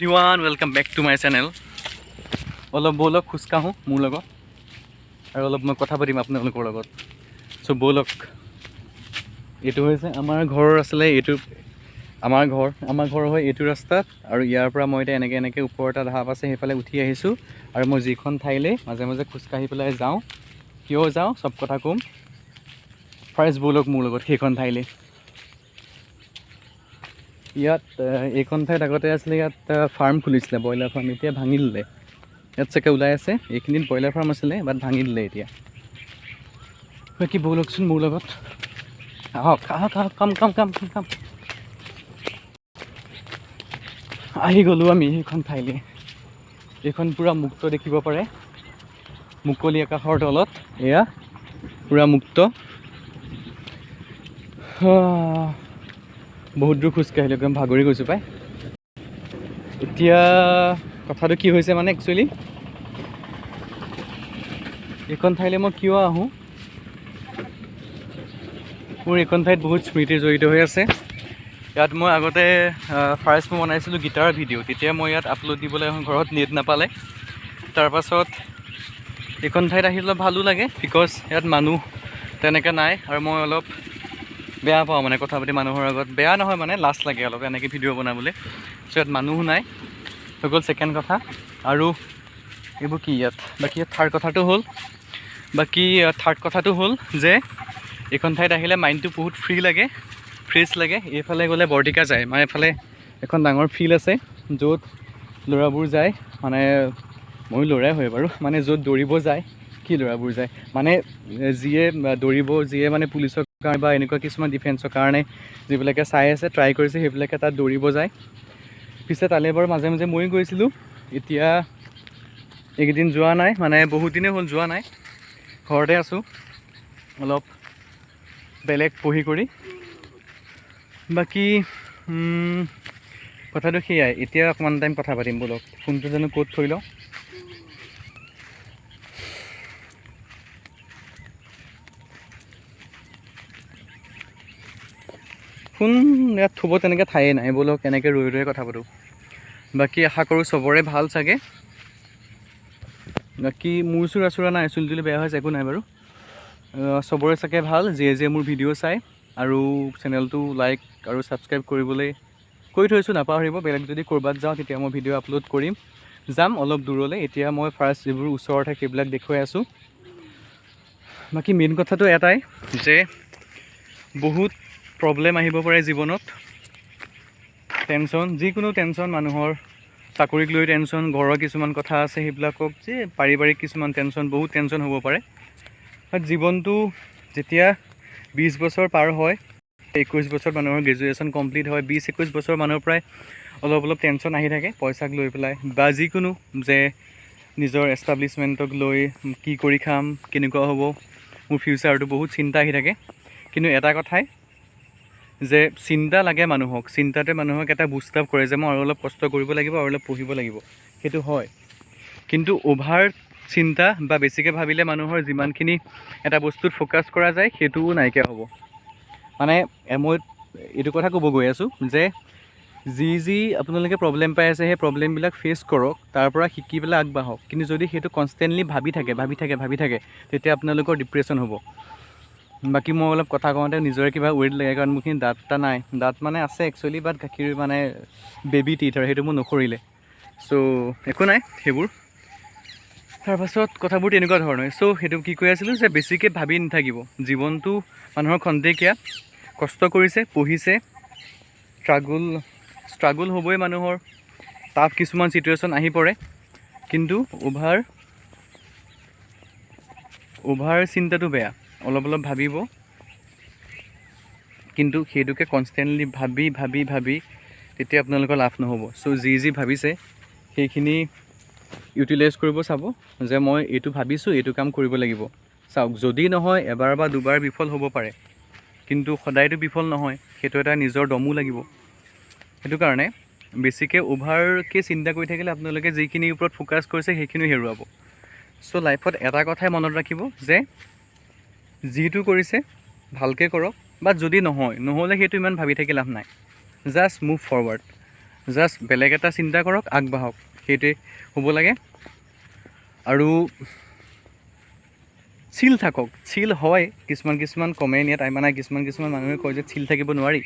Everyone, welcome back to my channel. অলপ ব'লক খোজকাঢ়োঁ মোৰ লগত আৰু অলপ মই কথা পাতিম আপোনালোকৰ লগত। চ' ব'লক। এইটো হৈছে আমাৰ ঘৰ আছিলে, এইটো আমাৰ ঘৰ। আমাৰ ঘৰ হয় এইটো ৰাস্তাত আৰু ইয়াৰ পৰা মই এতিয়া এনেকৈ এনেকৈ ওপৰ এটা ঢাপ আছে, সেইফালে উঠি আহিছোঁ। আৰু মই যিখন ঠাইলৈ মাজে মাজে খোজকাঢ়ি পেলাই যাওঁ, কিয় যাওঁ, চব কথা ক'ম। ফাৰ্ষ্ট ব'লক মোৰ লগত সেইখন ঠাইলৈ। ইয়াত এইখন ঠাইত আগতে আছিলে, ইয়াত ফাৰ্ম খুলিছিলে, ব্ৰইলাৰ ফাৰ্ম। এতিয়া ভাঙি দিলে। ইয়াত চাগে ওলাই আছে, এইখিনিত ব্ৰইলাৰ ফাৰ্ম আছিলে, বাট ভাঙি দিলে এতিয়া। বাকী ব'লকচোন মোৰ লগত। আহক, আহক, আহক। Come, come, come, come, come. আহি গ'লোঁ আমি সেইখন ঠাইলৈ। এইখন পূৰা মুক্ত দেখিব পাৰে, মুকলি আকাশৰ তলত এয়া পূৰা মুক্ত। বহুত দূৰ খোজকাঢ়িলোঁ, একদম ভাগৰি গৈছোঁ পাই। এতিয়া কথাটো কি হৈছে, মানে একচুৱেলি এইখন ঠাইলৈ মই কিয় আহোঁ? মোৰ এইখন ঠাইত বহুত স্মৃতি জড়িত হৈ আছে। ইয়াত মই আগতে ফাৰ্ষ্ট মই বনাইছিলোঁ গীটাৰ ভিডিঅ'। তেতিয়া মই ইয়াত আপলোড দিবলৈ ঘৰত নেট নাপালে। তাৰপাছত এইখন ঠাইত আহি অলপ ভালো লাগে, because ইয়াত মানুহ তেনেকৈ নাই আৰু মই অলপ বেয়া পাওঁ, মানে কথা পাতি মানুহৰ আগত। বেয়া নহয়, মানে লাজ লাগে অলপ এনেকৈ ভিডিঅ' বনাবলৈ। চ' ইয়াত মানুহো নাই, হৈ গ'ল ছেকেণ্ড কথা। আৰু এইবোৰ কি ইয়াত? বাকী ইয়াত থাৰ্ড কথাটো হ'ল, বাকী থাৰ্ড কথাটো হ'ল যে এইখন ঠাইত আহিলে মাইণ্ডটো বহুত ফ্ৰী লাগে, ফ্ৰেছ লাগে। এইফালে গ'লে বৰটিকা যায়, মানে এইফালে এখন ডাঙৰ ফিল্ড আছে য'ত ল'ৰাবোৰ যায়, মানে ময়ো ল'ৰাই হয় বাৰু, মানে য'ত দৌৰিব যায়। কি ল'ৰাবোৰ যায় মানে যিয়ে দৌৰিব, যিয়ে মানে পুলিচৰ কাৰণে বা এনেকুৱা কিছুমান ডিফেন্সৰ কাৰণে যিবিলাকে চাই আছে, ট্ৰাই কৰিছে, সেইবিলাকে তাত দৌৰিব যায়। পিছে তালৈ বাৰু মাজে মাজে ময়ো গৈছিলোঁ। এতিয়া এইকেইদিন যোৱা নাই, মানে বহুত দিনেই হ'ল যোৱা নাই। ঘৰতে আছোঁ অলপ বেলেগ পঢ়ি কৰি। বাকী কথাটো সেয়াই। এতিয়া অকণমান টাইম কথা পাতিম ব'লক। ফোনটো জানো ক'ত থৈ লওঁ। ফোন ইয়াত থ'ব তেনেকৈ ঠায়ে নাই। ব'লক, এনেকৈ ৰৈ ৰৈ কথা পাতোঁ। বাকী আশা কৰোঁ চবৰে ভাল চাগে। বাকী মোৰ চুৰ আচোৰা নাই, চুলি তুলি বেয়া হৈছে, একো নাই বাৰু। চবৰে চাগে ভাল, যিয়ে যিয়ে মোৰ ভিডিঅ' চায়। আৰু চেনেলটো লাইক আৰু ছাবস্ক্ৰাইব কৰিবলৈ কৈ থৈছোঁ, নাপাহৰিব। বেলেগ যদি ক'ৰবাত যাওঁ, তেতিয়া মই ভিডিঅ' আপলোড কৰিম। যাম অলপ দূৰলৈ। এতিয়া মই ফাৰ্ষ্ট যিবোৰ ওচৰত থাকে সেইবিলাক দেখুৱাই আছোঁ। বাকী মেইন কথাটো এটাই যে বহুত প্ৰব্লেম আহিব পাৰে জীৱনত, টেনশ্যন, যিকোনো টেনশ্যন, মানুহৰ চাকৰিক লৈ টেনশ্যন, ঘৰৰ কিছুমান কথা আছে সেইবিলাকক যে পাৰিবাৰিক কিছুমান টেনশ্যন, বহুত টেনশ্যন হ'ব পাৰে। বাট জীৱনটো যেতিয়া 20 বছৰ পাৰ হয়, 21 বছৰত মানুহৰ গ্ৰেজুৱেশ্যন কমপ্লিট হয়, 20-21 বছৰ মানুহৰ পৰাই অলপ অলপ টেনশ্যন আহি থাকে, পইচাক লৈ পেলাই বা যিকোনো যে নিজৰ এষ্টাব্লিছমেণ্টক লৈ, কি কৰি খাম, কেনেকুৱা হ'ব মোৰ ফিউচাৰটো, বহুত চিন্তা আহি থাকে। কিন্তু এটা কথাই যে চিন্তা লাগে মানুহক, চিন্তাটোৱে মানুহক এটা বুষ্ট আপ কৰে যে মই আৰু অলপ কষ্ট কৰিব লাগিব আৰু অলপ পঢ়িব লাগিব, সেইটো হয়। কিন্তু অ'ভাৰ চিন্তা বা বেছিকৈ ভাবিলে মানুহৰ যিমানখিনি এটা বস্তুত ফ'কাছ কৰা যায়, সেইটোও নাইকিয়া হ'ব। মানে মই এইটো কথা ক'ব গৈ আছোঁ যে যি যি আপোনালোকে প্ৰব্লেম পাই আছে, সেই প্ৰব্লেমবিলাক ফেচ কৰক, তাৰ পৰা শিকি পেলাই আগবাঢ়ক। কিন্তু যদি সেইটো কনষ্টেণ্টলি ভাবি থাকে, ভাবি থাকে, ভাবি থাকে, তেতিয়া আপোনালোকৰ ডিপ্ৰেশ্যন হ'ব। বাকী মই অলপ কথা কওঁতে নিজৰে কিবা ৱেইট লাগে, কাৰণ মোৰখিনি দাঁত এটা নাই। দাঁত মানে আছে একচুৱেলি, বাট গাখীৰ মানে বেবী টিথ আৰু সেইটো মোৰ নসৰিলে। চ' একো নাই সেইবোৰ। তাৰপাছত কথাবোৰ তেনেকুৱা ধৰণৰ। চ' সেইটো কি কৈ আছিলোঁ যে বেছিকৈ ভাবি নাথাকিব। জীৱনটো মানুহৰ খন্তেকীয়া। কষ্ট কৰিছে, পঢ়িছে, ষ্ট্ৰাগুল ষ্ট্ৰাগুল হ'বই মানুহৰ, টাফ কিছুমান চিটুৱেশ্যন আহি পৰে। কিন্তু অ'ভাৰ অ'ভাৰ চিন্তাটো বেয়া। অলপ অলপ ভাবিব, কিন্তু সেইটোকে কনষ্টেণ্টলি ভাবি ভাবি ভাবি তেতিয়া আপোনালোকৰ লাভ নহ'ব। চ' যি যি ভাবিছে সেইখিনি ইউটিলাইজ কৰিব চাব যে মই এইটো ভাবিছোঁ, এইটো কাম কৰিব লাগিব। চাওক, যদি নহয়, এবাৰ বা দুবাৰ বিফল হ'ব পাৰে, কিন্তু সদায়তো বিফল নহয়। সেইটো এটা নিজৰ দমো লাগিব। সেইটো কাৰণে বেছিকৈ অ'ভাৰকৈ চিন্তা কৰি থাকিলে আপোনালোকে যিখিনিৰ ওপৰত ফ'কাছ কৰিছে সেইখিনিও হেৰুৱাব। চ' লাইফত এটা কথাই মনত ৰাখিব যে যিটো কৰিছে ভালকৈ কৰক, বা যদি নহয়, নহ'লে সেইটো ইমান ভাবি থাকি লাভ নাই। Just move forward. জাষ্ট বেলেগ এটা চিন্তা কৰক, আগবাঢ়ক, সেইটোৱে হ'ব লাগে। আৰু চিল থাকক। চিল হয়, কিছুমান কিছুমান কমেণ্ট ইয়াত মানে কিছুমান কিছুমান মানুহে কয় যে চিল থাকিব নোৱাৰি।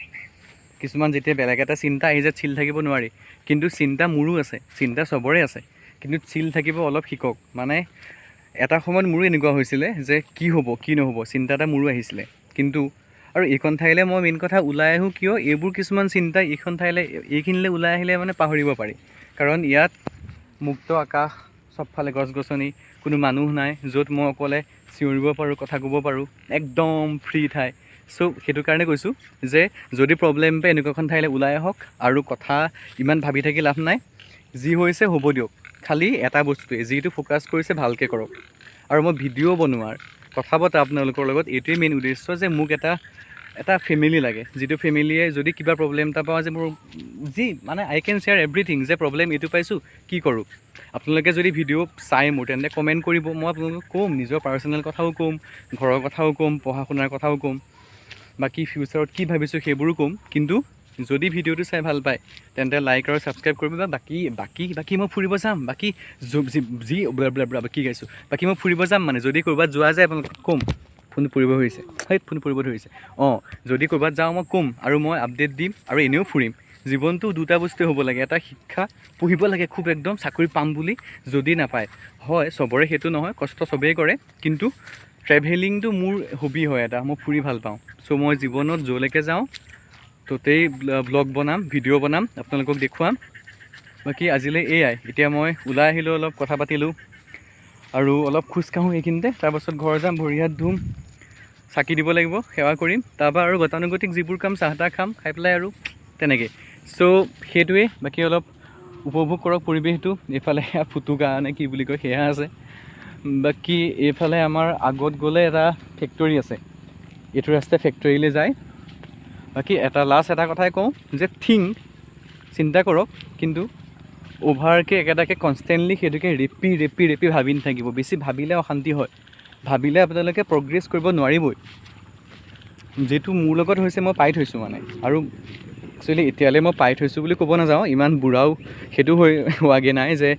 কিছুমান যেতিয়া বেলেগ এটা চিন্তা আহি যায়, চিল থাকিব নোৱাৰি। কিন্তু চিন্তা মোৰো আছে, চিন্তা চবৰে আছে, কিন্তু চিল থাকিব অলপ শিকক। মানে এটা সময়ত মোৰো এনেকুৱা হৈছিলে যে কি হ'ব কি নহ'ব, চিন্তা এটা মোৰো আহিছিলে। কিন্তু আৰু এইখন ঠাইলৈ মই মেইন কথা ওলাই আহোঁ কিয়, এইবোৰ কিছুমান চিন্তা এইখন ঠাইলৈ, এইখিনিলৈ ওলাই আহিলে মানে পাহৰিব পাৰি। কাৰণ ইয়াত মুক্ত আকাশ, চবফালে গছ গছনি, কোনো মানুহ নাই, য'ত মই অকলে চিঞৰিব পাৰোঁ, কথা ক'ব পাৰোঁ, একদম ফ্ৰী ঠাই। চ' সেইটো কাৰণে কৈছোঁ যে যদি প্ৰব্লেম পায়, এনেকুৱা এখন ঠাইলৈ ওলাই আহক। আৰু কথা ইমান ভাবি থাকি লাভ নাই, যি হৈছে হ'ব দিয়ক। খালি এটা বস্তুৱে, যিটো ফ'কাছ কৰিছে ভালকৈ কৰক। আৰু মই ভিডিঅ' বনোৱাৰ, কথা পতা আপোনালোকৰ লগত এইটোৱেই মেইন উদ্দেশ্য যে মোক এটা এটা ফেমিলি লাগে, যিটো ফেমিলিয়ে যদি কিবা প্ৰব্লেম এটা পাওঁ যে মোৰ যি মানে I can share everything, যে প্ৰব্লেম এইটো পাইছোঁ, কি কৰোঁ। আপোনালোকে যদি ভিডিঅ' চাই মোৰ, তেন্তে কমেণ্ট কৰিব, মই আপোনালোকক ক'ম, নিজৰ পাৰ্চনেল কথাও ক'ম, ঘৰৰ কথাও ক'ম, পঢ়া শুনাৰ কথাও ক'ম, বাকী ফিউচাৰত কি ভাবিছোঁ সেইবোৰো ক'ম। কিন্তু যদি ভিডিঅ'টো চাই ভাল পায়, তেন্তে লাইক আৰু ছাবস্ক্ৰাইব কৰিব। বা বাকী বাকী বাকী মই ফুৰিব যাম, বাকী যি যি ব্লা কি গাইছোঁ, বাকী মই ফুৰিব যাম, মানে যদি ক'ৰবাত যোৱা যায় আপোনালোকক ক'ম। ফোন পৰিব ধৰিছে, সেই ফোন পৰিব ধৰিছে। অঁ, যদি ক'ৰবাত যাওঁ মই ক'ম আৰু মই আপডেট দিম। আৰু এনেও ফুৰিম। জীৱনটো দুটা বস্তুৱে হ'ব লাগে, এটা শিক্ষা, পঢ়িব লাগে খুব একদম চাকৰি পাম বুলি, যদি নাপায় হয়, চবৰে সেইটো নহয়, কষ্ট চবেই কৰে। কিন্তু ট্ৰেভেলিংটো মোৰ হবি হয় এটা, মই ফুৰি ভাল পাওঁ। চ' মই জীৱনত য'লৈকে যাওঁ ত'তেই ব্লগ বনাম, ভিডিঅ' বনাম, আপোনালোকক দেখুৱাম। বাকী আজিলৈ এয়াই। এতিয়া মই ওলাই আহিলোঁ, অলপ কথা পাতিলোঁ আৰু অলপ খোজকাঢ়োঁ এইখিনিতে। তাৰপাছত ঘৰ যাম, ভৰি হাত ধুম, চাকি দিব লাগিব, সেৱা কৰিম, তাৰপৰা আৰু গতানুগতিক যিবোৰ কাম, চাহ তাহ খাম, খাই পেলাই আৰু তেনেকৈ। চ' সেইটোৱে। বাকী অলপ উপভোগ কৰক পৰিৱেশটো। এইফালে সেয়া ফুটুকা নে কি বুলি কয় সেয়া আছে। বাকী এইফালে আমাৰ আগত গ'লে এটা ফেক্টৰী আছে, এইটো ৰাস্তাই ফেক্টৰীলৈ যায়। বাকী এটা লাষ্ট এটা কথাই কওঁ যে থিংক, চিন্তা কৰক, কিন্তু অ'ভাৰকৈ একেটাকে কনষ্টেণ্টলি সেইটোকে ৰেপি ৰেপি ৰেপি ভাবি নাথাকিব। বেছি ভাবিলে অশান্তি হয়, ভাবিলে আপোনালোকে প্ৰগ্ৰেছ কৰিব নোৱাৰিবই। যিটো মোৰ লগত হৈছে মই পাই থৈছোঁ মানে। আৰু একচুৱেলি এতিয়ালৈ মই পাই থৈছোঁ বুলি ক'ব নাযাওঁ, ইমান বুঢ়াও সেইটো হৈ হোৱাগৈ নাই যে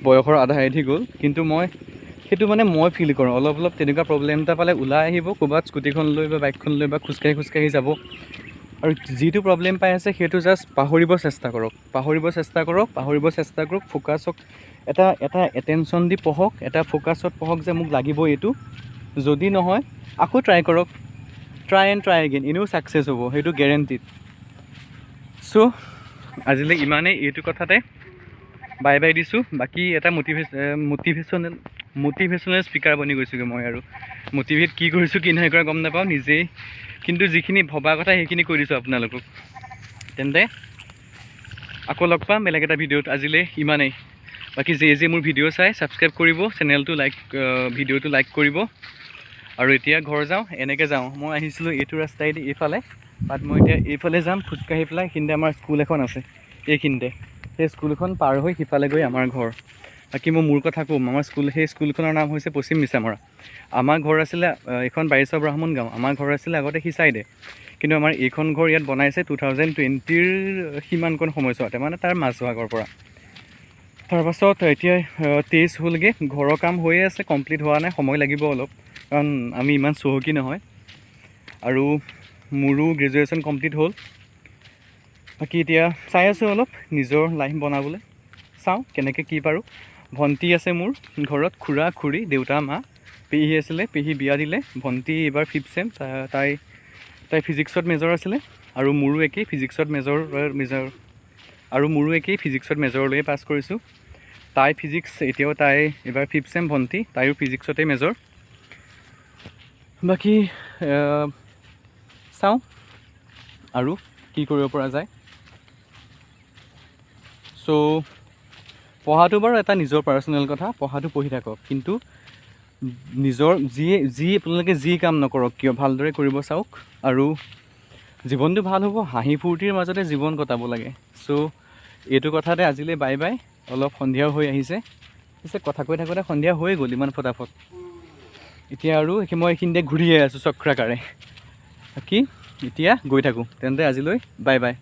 বয়সৰ আধা আধি গ'ল। কিন্তু মই সেইটো মানে মই ফিল কৰোঁ অলপ অলপ তেনেকুৱা প্ৰব্লেম এটা পালে ওলাই আহিব ক'ৰবাত স্কুটিখন লৈ বা বাইকখন লৈ বা খোজকাঢ়ি খোজকাঢ়ি যাব। আৰু যিটো প্ৰব্লেম পাই আছে সেইটো জাষ্ট পাহৰিব চেষ্টা কৰক, পাহৰিব চেষ্টা কৰক, পাহৰিব চেষ্টা কৰক। ফ'কাছক এটা এটা এটেনশ্যন দি পঢ়ক, এটা ফ'কাছত পঢ়ক যে মোক লাগিব এইটো। যদি নহয় আকৌ ট্ৰাই কৰক, ট্ৰাই এণ্ড ট্ৰাই এগেইন, এনেও ছাকচেছ হ'ব, সেইটো গেৰেণ্টিড। চ' আজিলৈ ইমানেই, এইটো কথাতে বাই বাই দিছোঁ। বাকী এটা মটিভেশ্যনেল স্পীকাৰ বনি গৈছোঁগৈ মই। আৰু মটিভেট কি কৰিছোঁ কি নাই কৰা গম নাপাওঁ নিজেই, কিন্তু যিখিনি ভবা কথা সেইখিনি কৈ দিছোঁ আপোনালোকক। তেন্তে আকৌ লগ পাম বেলেগ এটা ভিডিঅ'ত, আজিলৈ ইমানেই। বাকী যিয়ে যিয়ে মোৰ ভিডিঅ' চাই ছাবস্ক্ৰাইব কৰিব চেনেলটো, লাইক, ভিডিঅ'টো লাইক কৰিব। আৰু এতিয়া ঘৰ যাওঁ, এনেকৈ যাওঁ। মই আহিছিলোঁ এইটো ৰাস্তাইদি এইফালে, বাট মই এতিয়া এইফালে যাম খোজকাঢ়ি পেলাই। এইখিনিতে আমাৰ স্কুল এখন আছে, এইখিনিতে সেই স্কুলখন পাৰ হৈ সিফালে গৈ আমাৰ ঘৰ। বাকী মই মোৰ কথা ক'ম, আমাৰ স্কুল, সেই স্কুলখনৰ নাম হৈছে পশ্চিম মিছামৰা। আমাৰ ঘৰ আছিলে এইখন বাৰিষা ব্ৰাহ্মণ গাঁও, আমাৰ ঘৰ আছিলে আগতে সিচাইডে। কিন্তু আমাৰ এইখন ঘৰ ইয়াত বনাইছে 2020ৰ সিমানকণ সময়ছোৱাতে, মানে তাৰ মাজভাগৰ পৰা। তাৰপাছত এতিয়া 23 হ'লগৈ, ঘৰৰ কাম হৈয়ে আছে, কমপ্লিট হোৱা নাই, সময় লাগিব অলপ, কাৰণ আমি ইমান চহকী নহয়। আৰু মোৰো গ্ৰেজুৱেশ্যন কমপ্লিট হ'ল। বাকী এতিয়া চাই আছোঁ অলপ নিজৰ লাইফ বনাবলৈ, চাওঁ কেনেকৈ কি পাৰোঁ। ভণ্টি আছে মোৰ ঘৰত, খুৰা খুৰী, দেউতা, মা, পেহী আছিলে, পেহী বিয়া দিলে। ভণ্টি এইবাৰ ফিফ্থ চেম, তাই তাই ফিজিক্সত মেজৰ আছিলে। আৰু মোৰো একেই ফিজিক্সত মেজৰ মেজৰ আৰু মোৰো একেই ফিজিক্সত মেজৰ লৈয়ে পাছ কৰিছোঁ। তাই ফিজিক্স, এতিয়াও তাই এইবাৰ ফিফ্থ চেম ভণ্টি, তাইও ফিজিক্সতেই মেজৰ। বাকী চাওঁ আৰু কি কৰিব পৰা যায়। চ' পঢ়াটো বাৰু এটা নিজৰ পাৰ্চনেল কথা, পঢ়াটো পঢ়ি থাকক, কিন্তু নিজৰ যিয়ে যি আপোনালোকে যি কাম নকৰক কিয় ভালদৰে কৰিব চাওক আৰু জীৱনটো ভাল হ'ব। হাঁহি ফূৰ্তিৰ মাজতে জীৱন কটাব লাগে। চ' এইটো কথাতে আজিলৈ বাই বাই। অলপ সন্ধিয়াও হৈ আহিছে, পিছে কথা কৈ থাকোঁতে সন্ধিয়া হৈয়ে গ'ল ইমান ফটাফট। এতিয়া আৰু মই এইখিনিতে ঘূৰিয়ে আছোঁ চক্ৰাকাৰে। বাকী এতিয়া গৈ থাকোঁ, তেন্তে আজিলৈ বাই বাই।